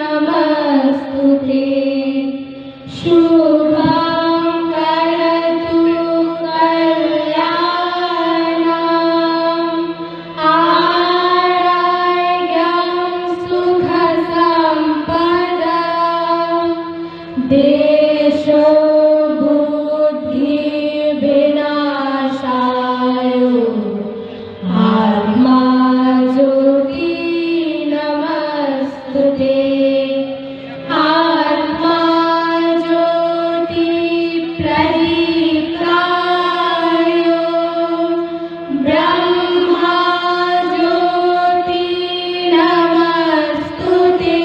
नमस्तुते। शुभं करतु कल्याणम्, आरोग्यं सुखसम्पदा, देशो बुद्धि विनाशाय, आत्मा ज्योति नमस्तुते। आत्मा ज्योति प्रदीप्ताय, ब्रह्मा ज्योति नमस्तुते।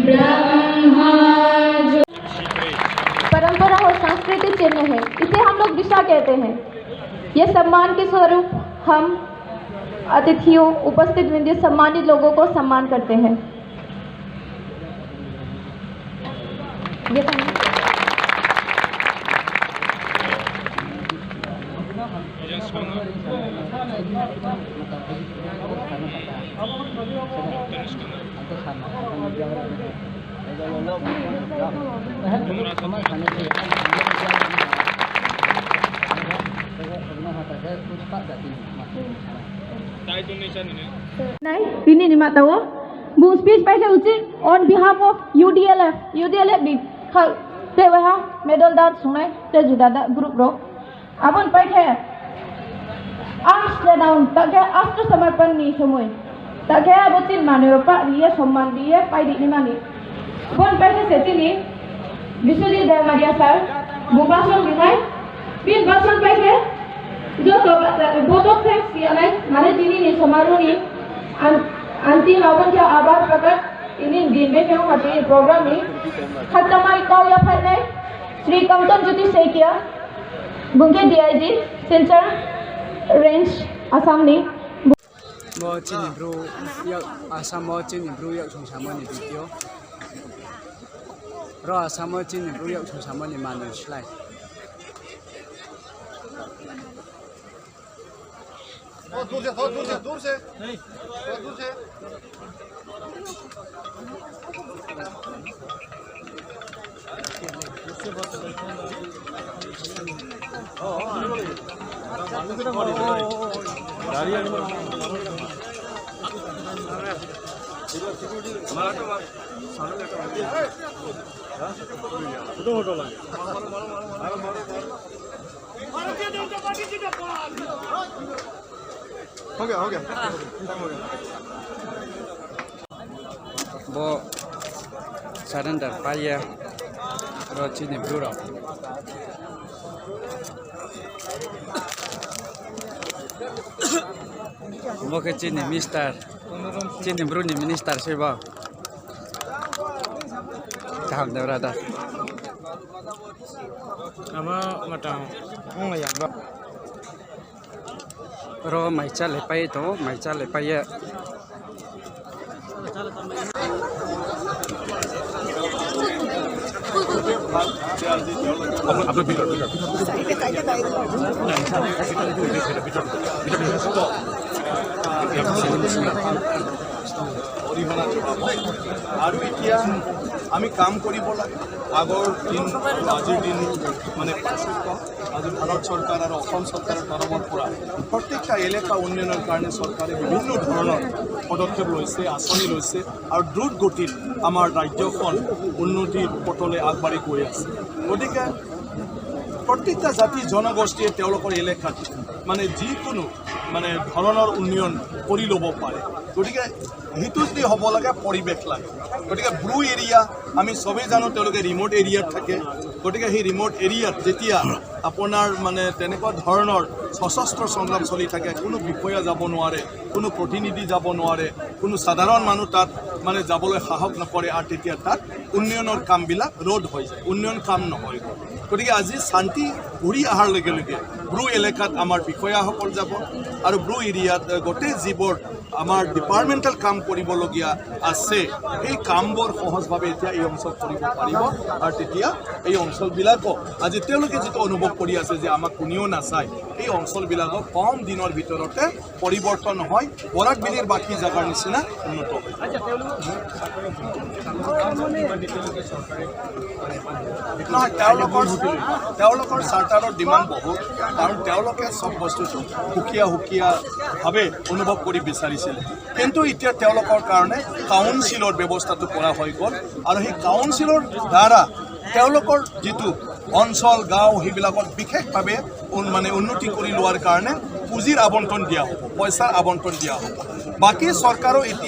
ब्रह्मा परंपरा और सांस्कृतिक चिन्ह है। इसे हम लोग दिशा कहते हैं। ये सम्मान के स्वरूप हम अतिथियों, उपस्थित विंध्य सम्मानित लोगों को सम्मान करते हैं। ये Ini ni mak tahu. Bu speech pai uchi on behalf of UDLF. UDLF ni khal te wa ha medal dan sungai te juda da group ro. Abon pai the arms le down tak ke astra samarpan ni সময় তাকে আবতিন মানে পা দিয়ে সম্মান দিয়ে পাই দি মানি বন পাইছে সেতিনি Biswajit Maria sir বুবাসন বিনাই বিন বাসন পাইছে যত vote of thanks দিয়ানাই মানে তিনি নি সমারোহনি अंतिम अवन के आभार प्रकट इन्हीं दिन में क्यों हटी प्रोग्राम में खत्माई काव या फरने श्री कंकन ज्योति सैकिया बुंगे डीआईजी सेंटर रेंज असम ने mo chini bru yak Assam mo chini bru yak chungsamani video ro Assam mo chini bru yak chungsamani manui slai. थोड़ा दूर से, थोड़ा दूर से, दूर से, नहीं थोड़ा दूर से। हो गया, हो गया, हो गया। Bo surrender paiya ro chini bru ro bo ke chini mister chini bru ni minister se bo kaham de brother ama matang ngai ba ro mai cha le pai to mai cha le pai ya অৰিহণা যোগাব আৰু এতিয়া আমি কাম কৰিব লাগে। আগৰ দিন আজিৰ দিন মানে পাৰ্থক্য। আজি ভাৰত চৰকাৰ আৰু অসম চৰকাৰৰ তৰফৰ পৰা প্ৰত্যেকটা এলেকা উন্নয়নৰ কাৰণে চৰকাৰে বিভিন্ন ধৰণৰ পদক্ষেপ লৈছে, আঁচনি লৈছে আৰু দ্ৰুত গতিত আমাৰ ৰাজ্যখন উন্নতিৰ পথলৈ আগবাঢ়ি গৈ আছে। গতিকে প্ৰত্যেকটা জাতি জনগোষ্ঠীয়ে তেওঁলোকৰ এলেকাত মানে যিকোনো মানে ধৰণৰ উন্নয়ন কৰি ল'ব পাৰে। গতিকে সেইটো যদি হ'ব লাগে পৰিৱেশ লাগে। গতিকে ব্লু এৰিয়া আমি চবেই জানো তেওঁলোকে ৰিম'ট এৰিয়াত থাকে। গতিকে সেই ৰিম'ট এৰিয়াত যেতিয়া আপোনাৰ মানে তেনেকুৱা ধৰণৰ সশস্ত্ৰ সংগ্ৰাম চলি থাকে, কোনো বিষয়া যাব নোৱাৰে, কোনো প্ৰতিনিধি যাব নোৱাৰে, কোনো সাধাৰণ মানুহ তাত মানে যাবলৈ সাহস নকৰে আৰু তেতিয়া তাত উন্নয়নৰ কামবিলাক ৰোধ হৈ যায়, উন্নয়ন কাম নহয়। গতিকে আজি শান্তি ঘূৰি অহাৰ লগে লগে ব্ৰু এলেকাত আমাৰ বিষয়াসকল যাব আৰু ব্ৰু এৰিয়াত গোটেই যিবোৰ আমাৰ ডিপাৰ্টমেণ্টেল কাম কৰিবলগীয়া আছে, সেই কামবোৰ সহজভাৱে এতিয়া এই অঞ্চলত কৰিব পাৰিব। আৰু তেতিয়া এই অঞ্চলবিলাকো আজি তেওঁলোকে যিটো অনুভৱ কৰি আছে যে আমাক কোনেও নাচায়, এই অঞ্চলবিলাকক কম দিনৰ ভিতৰতে পৰিৱৰ্তন হয়, বৰাক ভেলীৰ বাকী জেগাৰ নিচিনা উন্নত হয়। নহয়, তেওঁলোকৰ চাৰ্টাৰৰ ডিমাণ্ড বহুত, কাৰণ তেওঁলোকে চব বস্তুটো সুকীয়া সুকীয়াভাৱে অনুভৱ কৰি বিচাৰিছিলে। কিন্তু এতিয়া তেওঁলোকৰ কাৰণে কাউন্সিলৰ ব্যৱস্থাটো কৰা হৈ গ'ল আৰু সেই কাউন্সিলৰ দ্বাৰা তেওঁলোকৰ যিটো অঞ্চল, গাঁও, সেইবিলাকত বিশেষভাৱে মানে উন্নতি কৰি লোৱাৰ কাৰণে পুঁজিৰ আবণ্টন দিয়া হ'ব, পইচাৰ আবণ্টন দিয়া হ'ব। বাকী চৰকাৰো এতিয়া